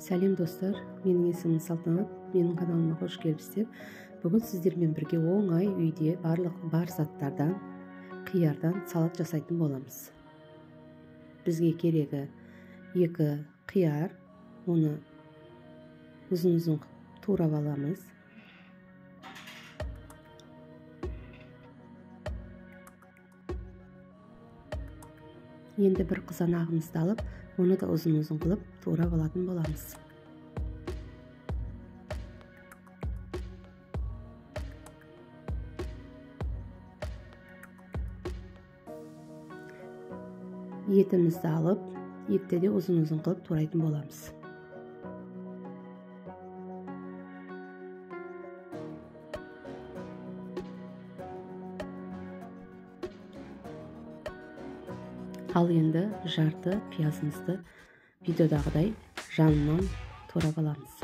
Сәлем достар, менің есімім Салтанат, менің каналыма қош келіпсіздер. Бүгін сіздермен бірге оңай үйде барлық бар заттардан, қиярдан салат жасайтын боламыз. Бізге керегі 2 қияр, оны ұзын-ұзын турап аламыз. Енді бір қызанағымызды алып, оны да ұзын-ұзын қылып турап алатын боламыз. Етімізді алып, етті де ұзын-ұзын қылып турайтын боламыз. Ал енді жарты пиязымызды видеодағыдай жанынан турап аламыз.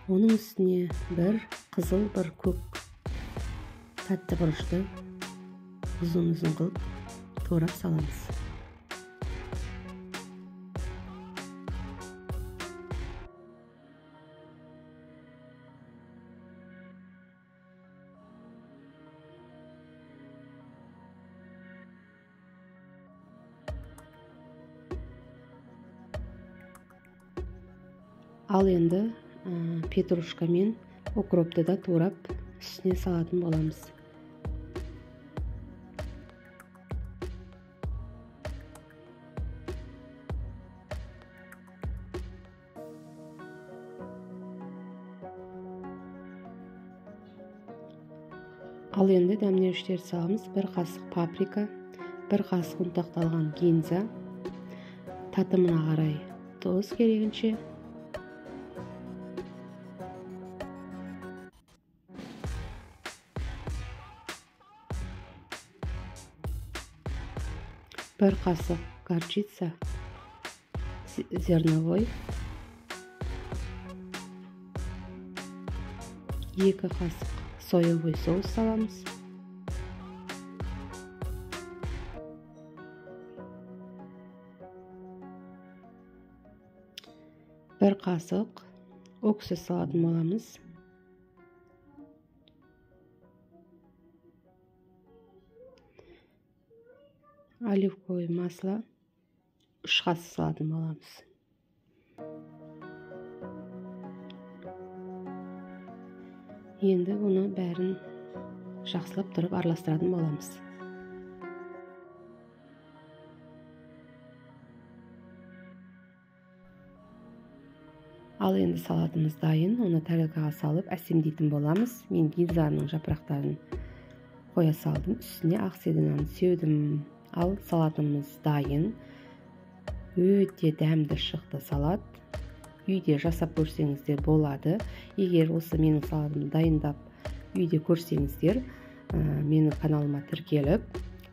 Оның үстіне бір қызыл, бір көк тәтті бұрышты ұзын-ұзын қылып турап саламыз. Ал енді петрушка мен укропты да турап үстіне салатын боламыз. Ал енді дәмдеуіштерді саламыз. 1 қасық паприка, 1 қасық ұнтақталған кинза, татымына қарай тұз керегінше. 1 қасық горчица зерновой, 2 қасық соевый соус саламыз. 1 қасық уксус салатын боламыз. Оливковое масло 3 қасық салатын боламыз. Енді бұны бәрін жақсылап тұрып араластыратын боламыз. Ал енді салатымыз дайын, оны тарелкаға салып әсемдейтін боламыз. Мен кинзаның жапырақтарын қоя салдым, үстіне ақ седананы сеудім. Ал салатымыз дайын. Өте дәмді шықты салат. Үйде жасап көрсеңіздер болады. Егер осы менің салатымды дайындап үйде көрсеңіздер, менің каналыма тіркеліп,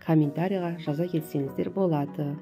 комментарийға жаза келсеңіздер болады.